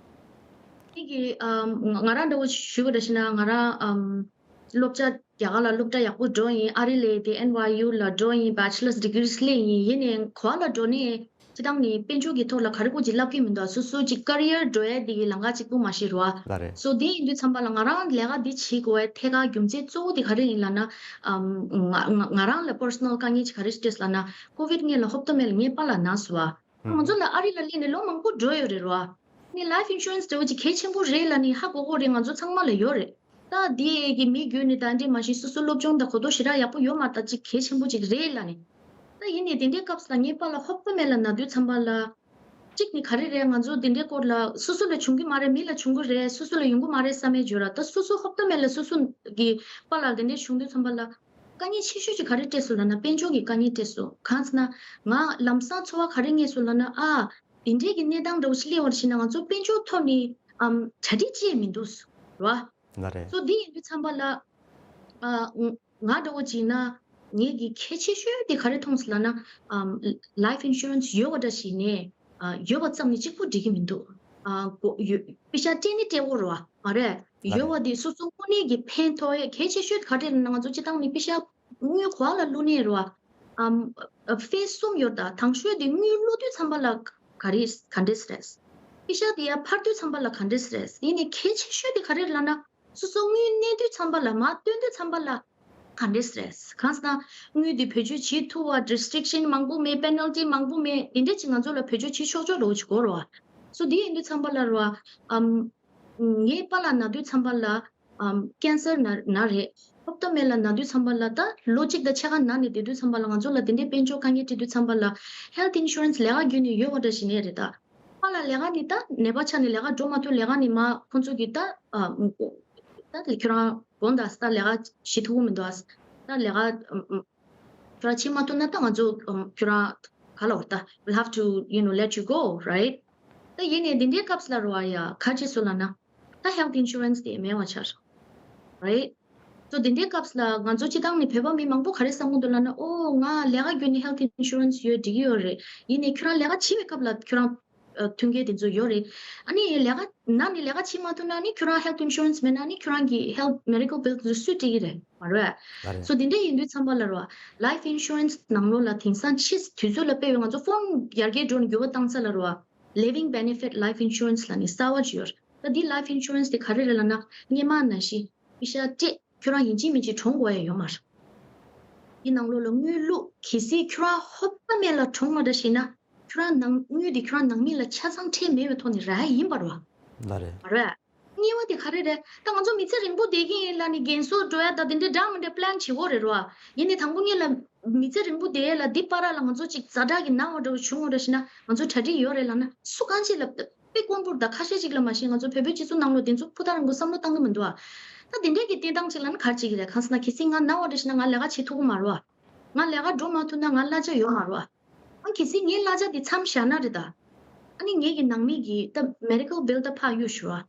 འདི་གི་ཨམ་ང་རང་འདྲ་བོ་ཞུས་པ་འདྲ་ཞིག་ན་ང་རང་ཨམ་སློབ་གྲྭ་རྒྱ་གར་ལ་སློབ་གྲྭ་ཡག་པོ་འགྲོ་ཡིན། ཨ་རི་ལ་དེ་ཨེན་ཝའི་ཡུ་ལ་འགྲོ་ཡིན། bachelor's degree སླེབས་ཡིན། ཡིན་ནའི་ག་པ་ལ་འགྲོ་ནའི། སྤྱིར་བཏང་ནི་དཔལ་འབྱོར་གྱི་ཐོག་ལ་ག་རེ་དགོས་ཅིག་ལབ་ཀྱི་མི་འདུག་སོ་སོ་ཅིག་ཀ་རི་ཡར་འགྲོ་ཡ་དེ་གི་ལམ་ཁ་གཅིག་པུ་མ་ཤེས་རུ་བ། ལ་རེད། སོ་དེ་ཡིན་དུས་ཙམ་པ་ལ་ང་རང་ལས་ཀ་འདི་བྱེད་དགོས་པའི་ཐད་ཀར་རྒྱུ་མཚན་གཙོ་བོ་དེ་ག་རེ་ཡིན་ལབ་ན། ཨམ། ང་ང་ང་རང་ལ་པར་སོ་ནལ་དཀའ་ངལ་ཅིག་ག་རེ་སྤྲད་ལབ་ན། ཀོ་ཝིད་སྔོན་ལ་ཧོབ་ཏེ་མེད་ལ་ངའི་པཱ་ལགས་ན་སོང་བ། ང་ཚོ་ལ་ཨ་རི་ལ་སླེབས་ནས་ལོ་མང་པོ་འགྲོ་ཡོད་རེད་རོ། ནི་ལའིཕ་ཨིན་ཤུ་རན་སི་འདྲ་བོ་ཅིག་གལ་ཆེན་པོ་རེད་ལབ་ནི་ཧ་གོ་གོ་རེད། ང་ཚོ་ཚང་མ་ལ་ཡོད་རེད། ད་དེ་གི་མི་རྒྱུད་ནི་ད་འདྲེ་མ་ཤེས་སོ་སོ་སློབ་སྦྱོང་དང་གོ་རྟོགས་ཞེ་དྲག་ཡག་པོ་ཡོད་མ་ད་ཅིག་གལ་ཆེན་པོ་ཅིག་རེད་ལབ་ནི། ད་ཡིན་ནི་དེ་འདྲའི་སྐབས་སུ་ལ་ངའི་པཱ་ལགས་ཧོབ་ཏེ་མེད་ལ་ན་དུས་ཙམ་པ་ལ། གཅིག་ནི་ག་རེ་རེད། ང་ཚོ་དེ་འདྲའི་སྐོར་ལ་སོ་སོ་ལ་བྱུང་གི་མ་རེད། མི་ལ་བྱུང་གི་རེད། སོ་སོ་ལ་ཡོང་གི་མ་རེད་བསམ་མེད་བརྗོད་ར། ད་སོ་སོ་ཧོབ་ཏེ་མེད་ལ་སོ་སོ་གི་པཱ་ལགས་དེ་འདྲའི་བྱུང་དུས་ཙམ་པ་ལ། དཀའ་ངལ་ཆེ་ཤོས་ཅིག་ག་རེ་སྤྲད་སོང་ལབ་ན་དཔལ་འབྱོར་གྱི་དཀའ་ངལ་སྤྲད་སོང་། གང་ཟེར་ན། ང་ལམ་སང་ཚོར་བ་ག་རེ་རྙེད་སོང་ལབ་ན། ཨ། དེ་འདྲའི་གི་གནས་སྟངས་འདྲ་བོ་ཞིག་སླེབས་པ་ཞིག་ན་ང་ཚོ་དཔལ་འབྱོར་ཐོག་ནས་ཨམ་གྲ་སྒྲིག་ཅི་ཡང་མི་འདུག་ར། ལ་རེད། སོ་འདི་ཡིན་དུས་ཙམ་པ་ལ། ཨ། ང་འདྲ་བོ་ཅིག་ན་ངེད་ཀྱི་གལ་ཆེ་ཤོས་དེ་ག་རེ་མཐོང་སོང་ལབ་ན། ཨམ། ལའིཕ་ཨིན་ཤུ་རན་སི་ཡོད་པ་འདྲ་ཞིག་ནས། ཨ། ཡོད་པ་ཙམ་ནས་གཅིག་པུ་འགྲིག་གི་མི་འདུག་ཨ། གོ་ཡོད་པེ་ཤ་སྤྲད་ནི་སྤྲད་དགོས་རེད་བ། མ་རེད། ལ་ཡོད་རེད། པ་དེ་སོ་སོ་དངོས་གནས་ཀྱི་ཕན་ཐོགས་ཡས་གལ་ཆེ་ཤོས་ག་རེ་རེད་ན་ང་ཚོ་སྤྱིར་བཏང་ནས་པེ་ཤ་དངུལ་གོ་བ་ལ་བླུགས་ནས་རེད་བ། ཨམ། ཨ། ཕེ་སི་གསུམ་ཡོད་ད། དང་ཤོས་དེ་དངུལ་བླུགས་དུས་ཙམ་པ་ལ་ག་རེ་ག་འདྲས་རེད། པེ་ཤ་དེ་ཡར་འཕར་དུས་ཙམ་པ་ལ་ག་འདྲས་རེད། ཡིན་ནའི་གལ་ཆེ་ཤོས་དེ་ག་རེ་རེད་ལབ་ན། སོ་སོ་དངུལ་གནས་དུས་ཙམ་པ་ལ་མར་བཏོན་དུས་ཙམ་པ་ལ་ག་འདྲས་རེད། གང་ཟེར་ན། དངུལ་དེ་བེད་སྤྱོད་བྱེད་ཐུབ་པ་རེ་སི་ཊིག་ཤན་མང་པོ་མེད། པེ་ནལ་ཊི་མང་པོ་མེད། དེ་འདྲས་ཅིག་ང་ཚོ་ལ་བེད་སྤྱོད་བྱེད་ཆོག་ཆོག་འདྲ་བོ་ཅིག་དགོས་རེད་བ། སོ་དེ་ཡིན་དུས་ཙམ་པ་ལ་རེད་བ། ཨམ། ངའི་པཱ་ལགས་ན་དུས་ཙམ་པ་ལ། ཨམ། ཀེན་སར་ན་ན་རེད། ཧོབ་ཏེ་མེད་ལ་ན་དུས་ཙམ་པ་ལ་ད་ལོ་གཅིག་དང་ཕྱེད་ཀ་ན་ནས་བསྡད་དུས་ཙམ་པ་ལ་ང་ཚོ་ལ་དེ་འདྲའི་དཔལ་འབྱོར་དཀའ་ངལ་འཕྲད་དུས་ཙམ་པ་ལ་ཧེལ་ཐི་ཨིན་ཤུ་རན་སི་ལས་ཀ་བརྒྱུད་ནས་ཡོད་པ་འདྲ་ཞིག་ནས་རེད་ད། པཱ་ལགས་ལས་ཀ་ནི་ད་ནད་པ་ཆ་ནས་ལས་ཀ་འགྲོ་མ་ཐུབ། ལས་ཀ་ནི་མ་ཁོང་ཚོ་གིས་ད། ཨ། ད་ཁྱོད་རང་དགོངས་དག་ད་ལས་ཀ་བྱེད་ཐུབ་ཀྱི་མི་འདུག་ཨ། ད་ལས་ཀ་ཁྱོད་རང་བྱེད་མ་ཐུབ་ན་ད་ང་ཚོ་ཁྱོད་རང་ག་ལ་འོ་ད། We'll have to, you know, let you go, right? ད་ཡིན་ནའི་འདི་འདྲའི་སྐབས་ལ་རོ་ཨ་ཡ་ག་རེ་བྱས་སོང་ལབ་ན། ད་ཧེལ་ཐི་ཨིན་ཤུ་རན་སི་དེ་མེད་པ་ཆགས་སོང་། རེད། སོ་དེ་འདྲའི་སྐབས་ལ་ང་ཚོ་སྤྱིར་བཏང་ནས་བོད་པ་མི་མང་པོ་ག་རེ་བསམ་གྱི་འདུག་ལབ་ན། ཨོ་ང་ལས་ཀ་བརྒྱུད་ནས་ཧེལ་ཐི་ཨིན་ཤུ་རན་སི་ཡོད་འགྲིག་གི་ཡོད་རེད། ཡིན་ནའི་ཁྱོད་རང་ལས་ཀ་བྱེད་པའི་སྐབས་ལ་ཁྱོད་རང་ཨ། མཐུན་རྐྱེན་དེ་ཚོ་ཡོད་རེད། ཨ་ནི་ལས་ཀ་ན་ནི་ལས་ཀ་བྱེད་མ་ཐུབ་ན་ནི་ཁྱོད་རང་ཧེལ་ཐི་ཨིན་ཤུ་རན་སི་མེད་ན་ནི་ཁྱོད་རང་གི་ཧེལ་ཐི་མེ་ཌི་ཀལ་བིལ་དེ་ཚོ་སུས་སྤྲད་ཀྱི་རེད། མ་རེད། ལ་རེད། སོ་དེ་འདྲ་ཡིན་དུས་ཙམ་པ་ལ་རོ་ལའིཕ་ཨིན་ཤུ་རན་སི་ནང་ལོགས་ལ་དེང་སང་ཕྱི་དུས་ཚོད་ལ་དཔེ་བའི་ང་ཚོ་ཕོན་ཡར་རྒྱས་འགྲོ་ནས་འགྱུར་བ་བཏང་ས་ལ་རོ། Living Benefit Life Insurance ལབ་ནས་གསར་བ་ཅིག་ཡོད་རེད། ད་འདི་ལའིཕ་ཨིན་ཤུ་རན་སི་དེ་ག་རེ་རེད་ལབ་ན། སྔོན་མ་ནང་བཞིན་པེ་ཤ་སྤྲད། ཁྱོད་རང་ཡིན་གཅིག་མིན་གཅིག་གྲོངས་དགོས་ཡ་ཡོད་མ་རེད། འདི་ནང་ལོགས་ལ་དངུལ་བླུགས། གལ་སྲིད་ཁྱོད་རང་ཧོབ་ཏེ་མེད་ལ་གྲོངས་པ་འདྲ་ཞིག་ན། ཁྱོད་རང་ནང་དངུལ་དེ་ཁྱོད་རང་ནང་མི་ལ་ཆ་ཚང་སྤྲད་མེད་པའི་ཐོག་ནས་རག་ཡ་ཡིན་པ་རེད་བ། ལ་རེད། རེད། གཉིས་པ་དེ་ག་རེ་རེད། ད་ང་ཚོ་མི་ཚེ་རིང་པོ་བསྡད་ཀྱི་ཡིན་ལབ་ནས་རྒན་གསོ་འགྲོ་ཡ་ད་དེ་འདྲའི་འདྲ་མི་འདྲ་པི་ལན་བྱེད་དགོས་རེད་རོ། ཡིན་ནའི་དང་པོ་ཉིད་ལ་མི་ཚེ་རིང་པོ་བསྡད་ཡ་ལ་འདི་བར་ལ་ང་ཚོ་ཅིག་ཛ་དྲག་གི་ན་བ་འདྲ་བོ་བྱུང་བ་འདྲ་ཞིག་ན་ང་ཚོ་གྲ་སྒྲིག་ཡོད་རེད་ལབ་ན་སུ་གང་ཅིག་ལ་དཔེ་དཀོན་པོར་ད་ཁ་ཤས་ཅིག་ལ་མ་གཞི་ང་ཚོ་བོད་པའི་སྤྱི་ཚོགས་ནང་ལོགས་དེ་ཚོ་ཕུ་ཐག་རིང་པོ་བསམ་བློ་བཏང་གི་མི་འདུག་ཨ། ད་དེ་འདྲས་ཀྱི་བསྟན་སྟངས་ཅིག་ལ་ནི་ག་རེ་བྱེད་ཀྱི་རེད། གང་ཟེར་ན་གལ་སྲིད་ང་ན་བ་འདྲ་ཞིག་ན་ང་ལས་ཀ་བྱེད་ཐུབ་ཀྱི་མ་རེད་བ། ང་ལས་ཀ་འགྲོ་མ་ཐུབ་ན་ང་གླ་ཆ་ཡོད་མ་རེད་བ། ཨ། གལ་སྲིད་ངའི་གླ་ཆ་དེ་མཚམས་བཞག་ན་རེད་ད། ཨ་ནི་ངེད་ཀྱི་ནང་མི་གི་ད་མེ་ཌི་ཀལ་བིལ་ད་ཕར་གཡུག་ཞུ་བ།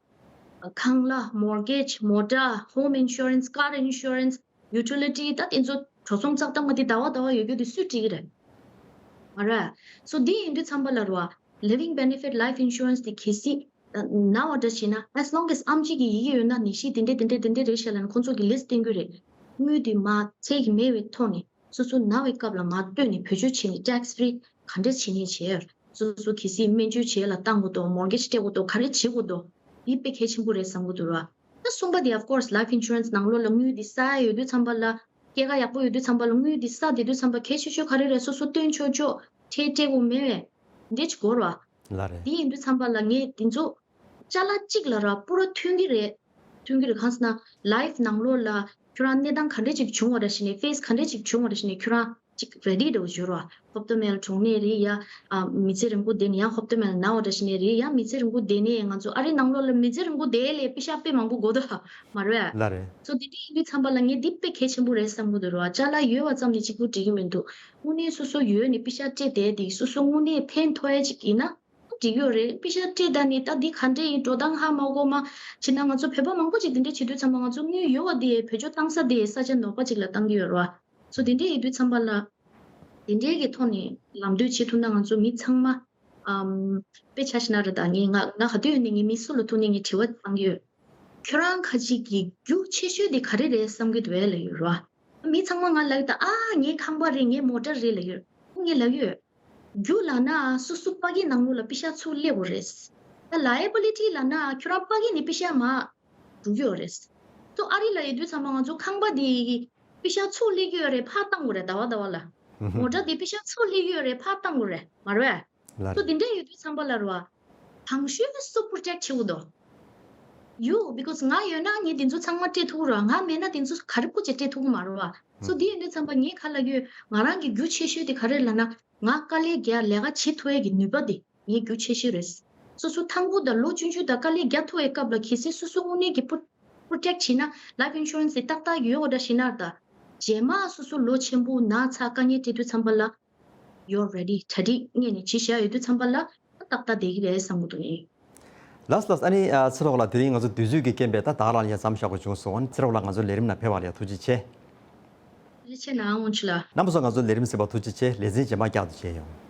ཁང་གླ། མོར་གེཇ། མོ་ཊ། ཧོམ་ཨིན་ཤུ་རན་སི། ཀར་ཨིན་ཤུ་རན་སི། ཡུ་ཊི་ལི་ཊི། ད་དེ་ཚོ་འགྲོ་སོང་བཙག་སྟངས་མ་དེ་ཟླ་བ་ཟླ་བ་ཡོད་རྒྱུ་དེ་སུས་སྤྲད་ཀྱི་རེད། མ་རེད། སོ་འདི་ཡིན་དུས་ཙམ་པ་ལ་རོ། Living Benefit Life Insurance དེ་གལ་སྲིད་ན་བ་འདྲ་བྱས་ན། As long as ཨེམ་ཆི་གི་ཡི་གེ་ཡོད་ན་ནད་གཞི་དེ་འདྲས་དེ་འདྲས་དེ་འདྲས་རེད་ཤག་ལབ་ནས་ཁོང་ཚོ་གི་ལིསི་བསྟན་གྱི་རེད། དངུལ་དེ་མར་ཚད་ཀྱི་མེད་པའི་ཐོག་ནས། སོ་སོ་ན་བའི་སྐབས་ལ་མར་བཏོན་ནས་བེད་སྤྱོད་བྱས་ནས་ཊེག་སི་ཕི་རི་ག་འདྲས་བྱས་ནས་བྱས། སོ་སོ་གལ་སྲིད་སྨན་བཅོས་བྱས་ལ་བཏང་དགོས་འདུག་མོར་གེཇ་སྤྲད་དགོས་འདུག་ག་རེ་བྱེད་དགོས་འདུག་འདི་དཔེ་གལ་ཆེན་པོ་རེད་བསམ་གྱི་འདུག་ར། ད་གསུམ་པ་དེ་of course life insurance ནང་ལོགས་ལ་དངུལ་འདི་བསགས་ཡ་ཡོད་དུས་ཙམ་པ་ལ། སྐྱེད་ཀ་ཡག་པོ་ཡོད་དུས་ཙམ་པ་ལ་དངུལ་འདི་བསགས་བསྡད་དུས་ཙམ་པ་གལ་ཆེ་ཤོས་ག་རེ་རེད། སོ་སོ་བཏོན་ཆོག་ཆོག་ཁྲལ་སྤྲད་དགོས་མེད་པས། འདི་འདྲས་ཅིག་དགོས་ར། ལ་རེད། འདི་ཡིན་དུས་ཙམ་པ་ལ་ངས་འདི་ཚོ་ཅ་ལག་གཅིག་ལ་ར་པུ་ར་མཐུན་གྱི་རེད། མཐུན་གྱི་རེད། གང་ཟེར་ན་ལའིཕ་ནང་ལོགས་ལ་ཁྱོད་རང་གནས་སྟངས་ག་འདྲས་ཅིག་བྱུང་བ་འདྲ་ཞིག་ནས་ཕེ་སི་ག་འདྲས་ཅིག་བྱུང་བ་འདྲ་ཞིག་ནས་ཁྱོད་རང་ཅིག་རེ་ཌི་འདྲ་བོ་ཡོད་ར། ཧོབ་ཏེ་མེད་ལ་གྲོངས་ནའི་རེད་ཡ། ཨ། མི་ཚེ་རིང་པོ་བསྡད་ནས་ཡང་ཧོབ་ཏེ་མེད་ལ་ན་བ་འདྲ་ཞིག་ནའི་རེད་ཡ། མི་ཚེ་རིང་པོ་བསྡད་ནས་ང་ཚོ་ཨ་རི་ནང་ལོགས་ལ་མི་ཚེ་རིང་པོ་བསྡད་ལས་པེ་ཤག་དཔེ་མང་པོ་དགོས་འདུག་མ་རེད། ལ་རེད། སོ་དེ་འདྲ་ཡིན་དུས་ཙམ་པ་ལ་ངས་འདི་དཔེ་གལ་ཆེན་པོ་རེད་བསམ་གྱི་འདུག་ར། ཅ་ལག་ཡོད་པ་ཙམ་ནས་གཅིག་པུ་འགྲིག་གི་མི་འདུག་དངོས་གནས་སོ་སོ་ཡོད་ནས་པེ་ཤག་སྤྲད་བསྡད་དེ་སོ་སོ་དངོས་གནས་ཕན་ཐོགས་ཡ་ཅིག་ཡིན་ན་འགྲིག་ཡོད་རེད། པེ་ཤག་སྤྲད་ད་ནི་ད་འདི་ག་འདྲས་ཡིན། འགྲོ་སྟངས་ཧ་མ་གོ་མ་བྱས་ན། ང་ཚོ་བོད་པ་མང་པོ་ཅིག་འདི་འདྲས་བྱེད་དུས་ཙམ་པ་ང་ཚོ་དངུལ་ཡོད་པ་དེ་བེད་སྤྱོད་བཏང་ས་དེ་ས་ཆ་ནོར་པ་ཅིག་ལ་བཏང་གི་ཡོད་རེད་བ། སོ་དེ་འདྲས་ཡིན་དུས་ཙམ་པ་ལ། དེ་འདྲས་ཀྱི་ཐོག་ནས་ལམ་སྟོན་བྱེད་ཐུབ་ན་ང་ཚོ་མི་ཚང་མ། ཨམ། དཔེ་ཆ་ཞིག་ན་རེད་ད། ངས་ང་ང་ག་དུས་ཡིན་ནའི་ངས་མི་སུ་ལ་ཐུག་ནའི་ངས་དྲི་བ་བཏང་གི་ཡོད། ཁྱོད་རང་ཁ་ཅིག་གི་རྒྱུ་ཆེ་ཤོས་དེ་ག་རེ་རེད་བསམ་གྱི་འདུག་ལབ་ཡོད་རེད་བ། མི་ཚང་མ་ང་ལབ་ཀྱི་ད། ཨ། ངའི་ཁང་པ་རེད། ངའི་མོ་ཊ་རེད་ལབ་ཡོད། ངས་ལབ་ཡོད། རྒྱུ་ལབ་ན་སོ་སོ་པ་གི་ནང་ལོགས་ལ་པེ་ཤག་ཚུར་སླེབས་དགོས་རེད། ད་ལའི་བི་ལི་ཊི་ལབ་ན་ཁྱོད་རང་པ་གི་ནས་པེ་ཤག་མར་འགྲོ་གི་ཡོད་རེད། ཏོ་ཨ་རི་ལ་ཡོད་དུས་ཙམ་པ་ང་ཚོ་ཁང་པ་དེ་པེ་ཤག་ཚུར་སླེབས་ཀྱི་ཡོད་རེད་ཕར་བཏང་དགོས་རེད། ཟླ་བ་ཟླ་བ་ལ། མོ་ཊ་དེ་པེ་ཤག་ཚུར་སླེབས་ཀྱི་ཡོད་རེད་ཕར་བཏང་དགོས་རེད་མ་རེད་པས། ལ་ཏོ་དེ་འདྲ་ཡོད་དུས་ཙམ་པ་ལ་རེད་པ། དང་ཤོས་སུ་པྲོ་ཊེག་བྱེད་དགོས་འདུག་ཡོ། because ང་ཡོད་ན་ངས་དེ་ཚོ་ཚང་མ་སྤྲད་ཐུབ་ར། ང་མེད་ན་དེ་ཚོ་ག་རེ་པོ་ཅིག་སྤྲད་ཐུབ་ཀྱི་མ་རེད་པ། སོ་དེ་ཡིན་དུས་ཙམ་པ་ངས་ག་ལབ་ཡོད། ང་རང་གི་རྒྱུ་ཆེ་ཤོས་དེ་ག་རེ་ལབ་ན། ང་དཀའ་ལས་རྒྱག་ལས་ཀ་བྱེད་ཐུབ་ཡས་ཀྱི་ནུས་པ་དེ་ངའི་རྒྱུ་ཆེ་ཤོས་རེད། སོ་སོ་ཐང་པོ་དང་ལོ་ཆུང་ཆུང་དང་དཀའ་ལས་རྒྱག་ཐུབ་ཡས་སྐབས་ལ་གལ་སྲིད་སོ་སོ་དངོས་གནས་ཀྱི་པྲོ་ཊེག་བྱེད་ན་ལའིཕ་ཨིན་ཤུ་རན་སི་དེ་ཏག་ཏག་ཡོད་འོ་འདྲ་ཞིག་ན་ད། རྗེས་མ་སོ་སོ་ལོ་ཆེན་པོ་ན་ཚ་དཀའ་ངལ་འཕྲད་དུས་ཙམ་པ་ལ། You're ready. གྲ་སྒྲིག་སྔོན་ནས་བྱས་བཞག་ཡོད་དུས་ཙམ་པ་ལ་ཏག་ཏག་བསྡད་ཀྱི་རེད་བསམ་གྱི་འདུག་ངས། ལགས་ལགས། ཨ་ནི་ཨ་ཚེ་རོགས་ལགས། དེ་རིང་ང་ཚོ་དུས་ཚོད་ཀྱི་རྐྱེན་པས་ད་བདག་རང་ལ་ཡ་མཚམས་བཞག་དགོས་བྱུང་སོང་། ཨ་ནི་ཚེ་རོགས་ལགས་ང་ཚོ་ལས་རིམ་ནང་ཕེབས་པ་ལ་ཡ་ཐུགས་རྗེ་ཆེ། ཐུགས་རྗེ་ཆེ་གནང་། དབང་ཆུ་ལགས། རྣམ་པ་ཚོ་ང་ཚོ་ལས་རིམ་གཟིགས་པར་ཐུགས་རྗེ་ཆེ། ལེ་ཚན་རྗེས་མ་བསྐྱར་དུ་མཇལ་ཡོང་།